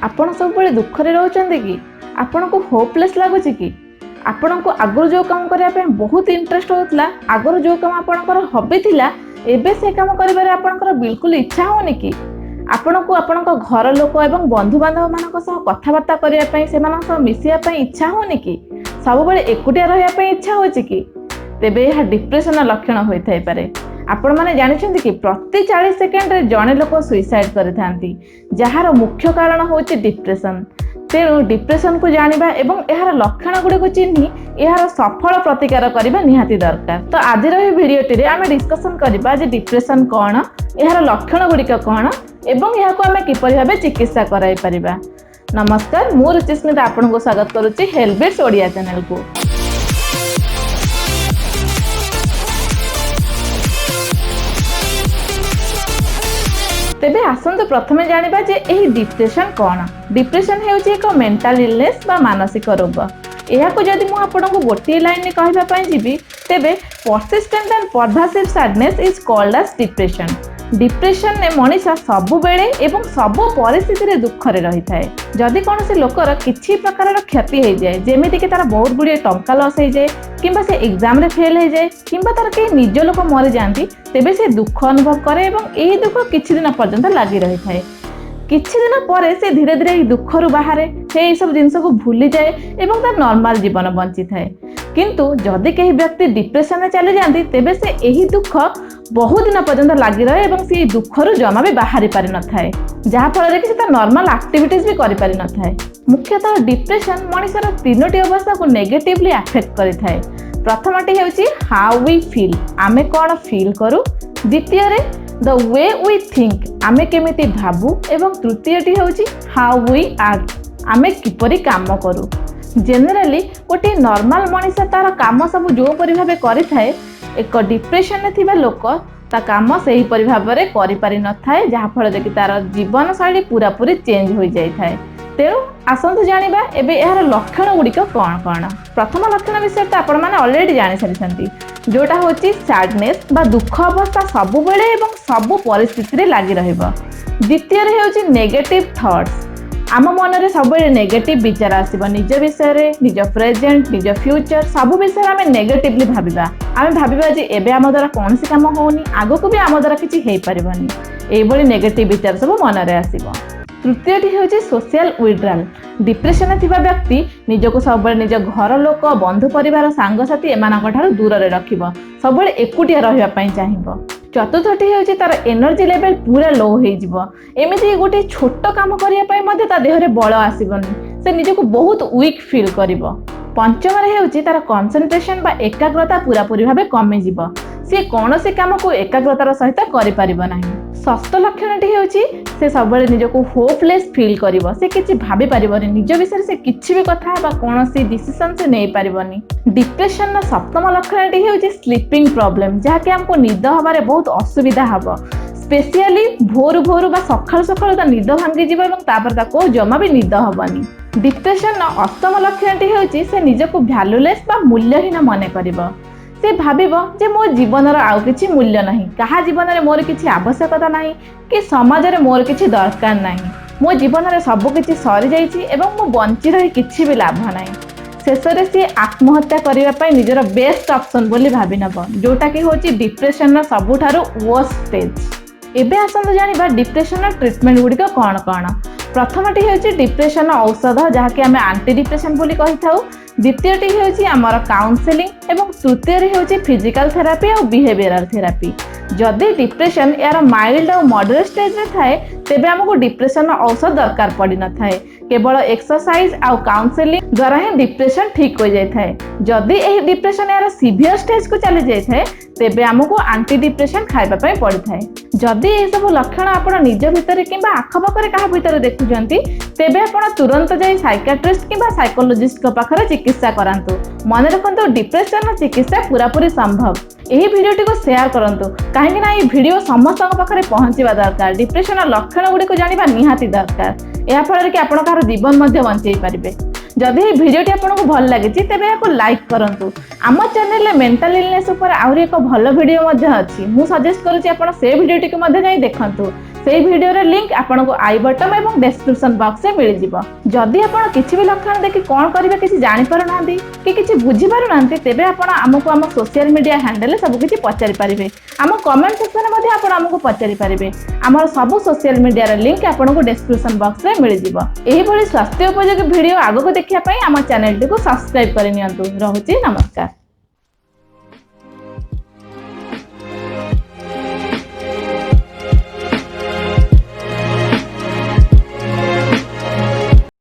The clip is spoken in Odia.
ଆପଣ ସବୁବେଳେ ଦୁଃଖରେ ରହୁଛନ୍ତି କି? ଆପଣଙ୍କୁ ହୋପଲେସ୍ ଲାଗୁଛି କି? ଆପଣଙ୍କୁ ଆଗରୁ ଯେଉଁ କାମ କରିବା ପାଇଁ ବହୁତ ଇଣ୍ଟରେଷ୍ଟ ହେଉଥିଲା, ଆଗରୁ ଯେଉଁ କାମ ଆପଣଙ୍କର ହବି ଥିଲା, ଏବେ ସେ କାମ କରିବାରେ ଆପଣଙ୍କର ବିଲକୁଲ ଇଚ୍ଛା ହେଉନି କି? ଆପଣଙ୍କୁ ଆପଣଙ୍କ ଘର ଲୋକ ଏବଂ ବନ୍ଧୁବାନ୍ଧବମାନଙ୍କ ସହ କଥାବାର୍ତ୍ତା କରିବା ପାଇଁ, ସେମାନଙ୍କ ସହ ମିଶିବା ପାଇଁ ଇଚ୍ଛା ହେଉନି କି? ସବୁବେଳେ ଏକୁଟିଆ ରହିବା ପାଇଁ ଇଚ୍ଛା ହେଉଛି କି? ତେବେ ଏହା ଡିପ୍ରେସନର ଲକ୍ଷଣ ହୋଇଥାଇପାରେ। ଆପଣମାନେ ଜାଣିଛନ୍ତି କି, ପ୍ରତି 40 ସେକେଣ୍ଡରେ ଜଣେ ଲୋକ ସୁଇସାଇଡ୍ କରିଥାନ୍ତି, ଯାହାର ମୁଖ୍ୟ କାରଣ ହେଉଛି ଡିପ୍ରେସନ। ତେଣୁ ଡିପ୍ରେସନକୁ ଜାଣିବା ଏବଂ ଏହାର ଲକ୍ଷଣ ଗୁଡ଼ିକୁ ଚିହ୍ନି ଏହାର ସଫଳ ପ୍ରତିକାର କରିବା ନିହାତି ଦରକାର। ତ ଆଜିର ଏହି ଭିଡ଼ିଓଟିରେ ଆମେ ଡିସ୍କସନ୍ କରିବା ଯେ ଡିପ୍ରେସନ କ'ଣ, ଏହାର ଲକ୍ଷଣ ଗୁଡ଼ିକ କ'ଣ ଏବଂ ଏହାକୁ ଆମେ କିପରି ଭାବେ ଚିକିତ୍ସା କରାଇ ପାରିବା। ନମସ୍କାର, ମୁଁ ରୁଚିସ୍ମିତା ଆପଣଙ୍କୁ ସ୍ୱାଗତ କରୁଛି ହେଲ୍ଥ ଓଡ଼ିଆ ଚ୍ୟାନେଲକୁ। ତେବେ ଆସନ୍ତୁ ପ୍ରଥମେ ଜାଣିବା ଯେ ଏହି ଡିପ୍ରେସନ କ'ଣ। ଡିପ୍ରେସନ ହେଉଛି ଏକ ମେଣ୍ଟାଲ ଇଲନେସ୍ ବା ମାନସିକ ରୋଗ। ଏହାକୁ ଯଦି ମୁଁ ଆପଣଙ୍କୁ ଗୋଟିଏ ଲାଇନରେ କହିବା ପାଇଁ ଯିବି, ତେବେ persistent and pervasive sadness is called as depression। ଡିପ୍ରେସନରେ ମଣିଷ ସବୁବେଳେ ଏବଂ ସବୁ ପରିସ୍ଥିତିରେ ଦୁଃଖରେ ରହିଥାଏ। ଯଦି କୌଣସି ଲୋକର କିଛି ପ୍ରକାରର କ୍ଷତି ହେଇଯାଏ, ଯେମିତିକି ତାର ବହୁତ ଗୁଡ଼ିଏ ଟଙ୍କା ଲସ୍ ହେଇଯାଏ, କିମ୍ବା ସେ ଏକ୍ଜାମରେ ଫେଲ୍ ହେଇଯାଏ, କିମ୍ବା ତାର କେହି ନିଜ ଲୋକ ମରିଯାଆନ୍ତି, ତେବେ ସେ ଦୁଃଖ ଅନୁଭବ କରେ ଏବଂ ଏହି ଦୁଃଖ କିଛି ଦିନ ପର୍ଯ୍ୟନ୍ତ ଲାଗି ରହିଥାଏ। କିଛି ଦିନ ପରେ ସେ ଧୀରେ ଧୀରେ ଏହି ଦୁଃଖରୁ ବାହାରେ, ସେ ଏହିସବୁ ଜିନିଷକୁ ଭୁଲିଯାଏ ଏବଂ ତାର ନର୍ମାଲ ଜୀବନ ବଞ୍ଚିଥାଏ। କିନ୍ତୁ ଯଦି କେହି ବ୍ୟକ୍ତି ଡିପ୍ରେସନରେ ଚାଲିଯାଆନ୍ତି, ତେବେ ସେ ଏହି ଦୁଃଖ ବହୁ ଦିନ ପର୍ଯ୍ୟନ୍ତ ଲାଗି ରହେ ଏବଂ ସେ ଏହି ଦୁଃଖରୁ ଜମା ବି ବାହାରି ପାରିନଥାଏ, ଯାହାଫଳରେ କି ସେ ତା ନର୍ମାଲ ଆକ୍ଟିଭିଟିଜ୍ ବି କରିପାରିନଥାଏ। ମୁଖ୍ୟତଃ ଡିପ୍ରେସନ ମଣିଷର ତିନୋଟି ଅବସ୍ଥାକୁ ନେଗେଟିଭଲି ଆଫେକ୍ଟ କରିଥାଏ। ପ୍ରଥମଟି ହେଉଛି ହାଉ we feel, ଆମେ କ'ଣ ଫିଲ୍ କରୁ। ଦ୍ୱିତୀୟରେ the we we think, ଆମେ କେମିତି ଭାବୁ। ଏବଂ ତୃତୀୟଟି ହେଉଛି ହାଉ we act, ଆମେ କିପରି କାମ କରୁ। ଜେନେରାଲି ଗୋଟିଏ ନର୍ମାଲ ମଣିଷ ତାର କାମ ସବୁ ଯେଉଁପରି ଭାବେ କରିଥାଏ, ଏକ ଡିପ୍ରେସନରେ ଥିବା ଲୋକ ତା କାମ ସେହିପରି ଭାବରେ କରିପାରିନଥାଏ, ଯାହାଫଳରେ କି ତାର ଜୀବନଶୈଳୀ ପୁରାପୁରି ଚେଞ୍ଜ ହୋଇଯାଇଥାଏ। ତେଣୁ ଆସନ୍ତୁ ଜାଣିବା ଏବେ ଏହାର ଲକ୍ଷଣ ଗୁଡ଼ିକ କ'ଣ କ'ଣ। ପ୍ରଥମ ଲକ୍ଷଣ ବିଷୟରେ ତ ଆପଣମାନେ ଅଲରେଡ଼ି ଜାଣିସାରିଛନ୍ତି, ଯେଉଁଟା ହେଉଛି ସ୍ୟାଡନେସ୍ ବା ଦୁଃଖ ଅବସ୍ଥା ସବୁବେଳେ ଏବଂ ସବୁ ପରିସ୍ଥିତିରେ ଲାଗି ରହିବ। ଦ୍ୱିତୀୟରେ ହେଉଛି ନେଗେଟିଭ୍ ଥଟ୍ସ। ଆମ ମନରେ ସବୁବେଳେ ନେଗେଟିଭ୍ ବିଚାର ଆସିବ। ନିଜ ବିଷୟରେ, ନିଜ ପ୍ରେଜେଣ୍ଟ, ନିଜ ଫ୍ୟୁଚର, ସବୁ ବିଷୟରେ ଆମେ ନେଗେଟିଭଲି ଭାବିବା। ଆମେ ଭାବିବା ଯେ ଏବେ ଆମ ଦ୍ୱାରା କୌଣସି କାମ ହେଉନି, ଆଗକୁ ବି ଆମ ଦ୍ୱାରା କିଛି ହେଇପାରିବନି। ଏଇଭଳି ନେଗେଟିଭ୍ ବିଚାର ସବୁ ମନରେ ଆସିବ। ତୃତୀୟଟି ହେଉଛି ସୋସିଆଲ ୱିଡ୍ରାଲ। ଡିପ୍ରେସନରେ ଥିବା ବ୍ୟକ୍ତି ନିଜକୁ ସବୁବେଳେ ନିଜ ଘର ଲୋକ, ବନ୍ଧୁ, ପରିବାର, ସାଙ୍ଗସାଥି ଏମାନଙ୍କ ଠାରୁ ଦୂରରେ ରଖିବ, ସବୁବେଳେ ଏକୁଟିଆ ରହିବା ପାଇଁ ଚାହିଁବ। ଚତୁର୍ଥଟି ହେଉଛି ତାର ଏନର୍ଜି ଲେଭେଲ ପୁରା ଲୋ ହେଇଯିବ। ଏମିତି ଗୋଟିଏ ଛୋଟ କାମ କରିବା ପାଇଁ ମଧ୍ୟ ତା ଦେହରେ ବଳ ଆସିବନି, ସେ ନିଜକୁ ବହୁତ ୱିକ୍ ଫିଲ୍ କରିବ। ପଞ୍ଚମରେ ହେଉଛି ତାର କନସେନ୍ଟ୍ରେସନ ବା ଏକାଗ୍ରତା ପୁରାପୁରି ଭାବେ କମିଯିବ। ସିଏ କୌଣସି କାମକୁ ଏକାଗ୍ରତାର ସହିତ କରିପାରିବ ନାହିଁ। ଷଷ୍ଠ ଲକ୍ଷଣଟି ହେଉଛି ସେ ସବୁବେଳେ ନିଜକୁ ହୋପଲେସ୍ ଫିଲ୍ କରିବ। ସେ କିଛି ଭାବି ପାରିବନି, ନିଜ ବିଷୟରେ ସେ କିଛି ବି କଥା ବା କୌଣସି ଡିସିସନ୍ ସେ ନେଇପାରିବନି। ଡିପ୍ରେସନର ସପ୍ତମ ଲକ୍ଷଣଟି ହେଉଛି ସ୍ଲିପିଂ ପ୍ରୋବ୍ଲେମ୍, ଯାହାକି ଆମକୁ ନିଦ ହେବାରେ ବହୁତ ଅସୁବିଧା ହେବ। ସ୍ପେସିଆଲି ଭୋରୁ ଭୋରୁ ବା ସକାଳୁ ସକାଳୁ ତା ନିଦ ଭାଙ୍ଗିଯିବ ଏବଂ ତାପରେ ତାକୁ ଜମା ବି ନିଦ ହେବନି। ଡିପ୍ରେସନର ଅଷ୍ଟମ ଲକ୍ଷଣଟି ହେଉଛି ସେ ନିଜକୁ ଭ୍ୟାଲୁଲେସ୍ ବା ମୂଲ୍ୟହୀନ ମନେ କରିବ। ସେ ଭାବିବ ଯେ ମୋ ଜୀବନର ଆଉ କିଛି ମୂଲ୍ୟ ନାହିଁ, କାହା ଜୀବନରେ ମୋର କିଛି ଆବଶ୍ୟକତା ନାହିଁ କି ସମାଜରେ ମୋର କିଛି ଦରକାର ନାହିଁ, ମୋ ଜୀବନରେ ସବୁ କିଛି ସରିଯାଇଛି ଏବଂ ମୁଁ ବଞ୍ଚି ରହି କିଛି ବି ଲାଭ ନାହିଁ। ଶେଷରେ ସିଏ ଆତ୍ମହତ୍ୟା କରିବା ପାଇଁ ନିଜର ବେଷ୍ଟ ଅପସନ୍ ବୋଲି ଭାବି ନେବ, ଯେଉଁଟାକି ହେଉଛି ଡିପ୍ରେସନର ସବୁଠାରୁ ୱର୍ଷ୍ଟ ଷ୍ଟେଜ୍। ଏବେ ଆସନ୍ତୁ ଜାଣିବା ଡିପ୍ରେସନର ଟ୍ରିଟମେଣ୍ଟ ଗୁଡ଼ିକ କ'ଣ କ'ଣ। ପ୍ରଥମଟି ହେଉଛି ଡିପ୍ରେସନ ଔଷଧ, ଯାହାକି ଆମେ ଆଣ୍ଟି ଡିପ୍ରେସନ ବୋଲି କହିଥାଉ। ଦ୍ୱିତୀୟଟି ହେଉଛି ଆମର କାଉନସେଲିଂ ଏବଂ ତୃତୀୟରେ ହେଉଛି ଫିଜିକାଲ ଥେରାପି ଆଉ ବିହେଭିୟରାଲ ଥେରାପି। ଯଦି ଡିପ୍ରେସନ ଏହାର ମାଇଲ୍ଡ ଆଉ ମଡରେଟ୍ ଷ୍ଟେଜରେ ଥାଏ, ତେବେ ଆମକୁ ଡିପ୍ରେସନର ଔଷଧ ଦରକାର ପଡ଼ିନଥାଏ। କେବଳ ଏକ୍ସରସାଇଜ ଆଉ କାଉନସେଲିଂ ଦ୍ୱାରା ହିଁ ଡିପ୍ରେସନ ଠିକ୍ ହୋଇଯାଇଥାଏ। ଯଦି ଏହି ଡିପ୍ରେସନ ଏହାର ସିଭିୟର ଷ୍ଟେଜକୁ ଚାଲି ଯାଇଥାଏ, ତେବେ ଆମକୁ ଆଣ୍ଟି ଡିପ୍ରେସନ ଖାଇବା ପାଇଁ ପଡ଼ିଥାଏ। ଯଦି ଏସବୁ ଲକ୍ଷଣ ଆପଣ ନିଜ ଭିତରେ କିମ୍ବା ଆଖପାଖରେ କାହା ଭିତରେ ଦେଖୁଛନ୍ତି, ତେବେ ଆପଣ ତୁରନ୍ତ ଯାଇ ସାଇକାଟ୍ରିଷ୍ଟ କିମ୍ବା ସାଇକୋଲୋଜିଷ୍ଟଙ୍କ ପାଖରେ ଚିକିତ୍ସା କରାନ୍ତୁ। ମନେ ରଖନ୍ତୁ, ଡିପ୍ରେସନର ଚିକିତ୍ସା ପୁରାପୁରି ସମ୍ଭବ। ଏହି ଭିଡ଼ିଓଟିକୁ ସେୟାର କରନ୍ତୁ, କାହିଁକି ନା ଏହି ଭିଡ଼ିଓ ସମସ୍ତଙ୍କ ପାଖରେ ପହଞ୍ଚିବା ଦରକାର। ଡିପ୍ରେସନର ଲକ୍ଷଣ ଗୁଡ଼ିକୁ ଜାଣିବା ନିହାତି ଦରକାର। ଏହା ଫଳରେ କି ଆପଣ କାହାର ଜୀବନ ମଧ୍ୟ ବଞ୍ଚେଇ ପାରିବେ। ଯଦି ଏହି ଭିଡ଼ିଓଟି ଆପଣଙ୍କୁ ଭଲ ଲାଗିଛି, ତେବେ ଏହାକୁ ଲାଇକ୍ କରନ୍ତୁ। ଆମ ଚ୍ୟାନେଲରେ ମେଣ୍ଟାଲ ଇଲନେସ୍ ଉପରେ ଆହୁରି ଏକ ଭଲ ଭିଡ଼ିଓ ମଧ୍ୟ ଅଛି। ମୁଁ ସଜେଷ୍ଟ କରୁଛି ଆପଣ ସେ ଭିଡ଼ିଓଟିକୁ ମଧ୍ୟ ଯାଇ ଦେଖନ୍ତୁ। ସେଇ ଭିଡ଼ିଓର ଲିଙ୍କ ଆପଣଙ୍କୁ I button ଏବଂ ଡେସ୍କ୍ରିପସନ ବକ୍ସରେ ମିଳିଯିବ। ଯଦି ଆପଣ କିଛି ବି ଲକ୍ଷଣ ଦେଖି କ'ଣ କରିବେ କିଛି ଜାଣିପାରୁନାହାନ୍ତି କି କିଛି ବୁଝିପାରୁନାହାନ୍ତି, ତେବେ ଆପଣ ଆମକୁ ଆମ ସୋସିଆଲ ମିଡ଼ିଆ ହ୍ୟାଣ୍ଡେଲରେ ସବୁ କିଛି ପଚାରି ପାରିବେ। ଆମ କମେଣ୍ଟ ସେକ୍ସନରେ ମଧ୍ୟ ଆପଣ ଆମକୁ ପଚାରି ପାରିବେ। ଆମର ସବୁ ସୋସିଆଲ ମିଡ଼ିଆର ଲିଙ୍କ ଆପଣଙ୍କୁ ଡେସ୍କ୍ରିପସନ ବକ୍ସରେ ମିଳିଯିବ। ଏହିଭଳି ସ୍ୱାସ୍ଥ୍ୟ ଉପଯୋଗୀ ଭିଡ଼ିଓ ଆଗକୁ ଦେଖିବା ପାଇଁ ଆମ ଚ୍ୟାନେଲଟିକୁ ସବସ୍କ୍ରାଇବ କରିନିଅନ୍ତୁ। ରହୁଛି, ନମସ୍କାର।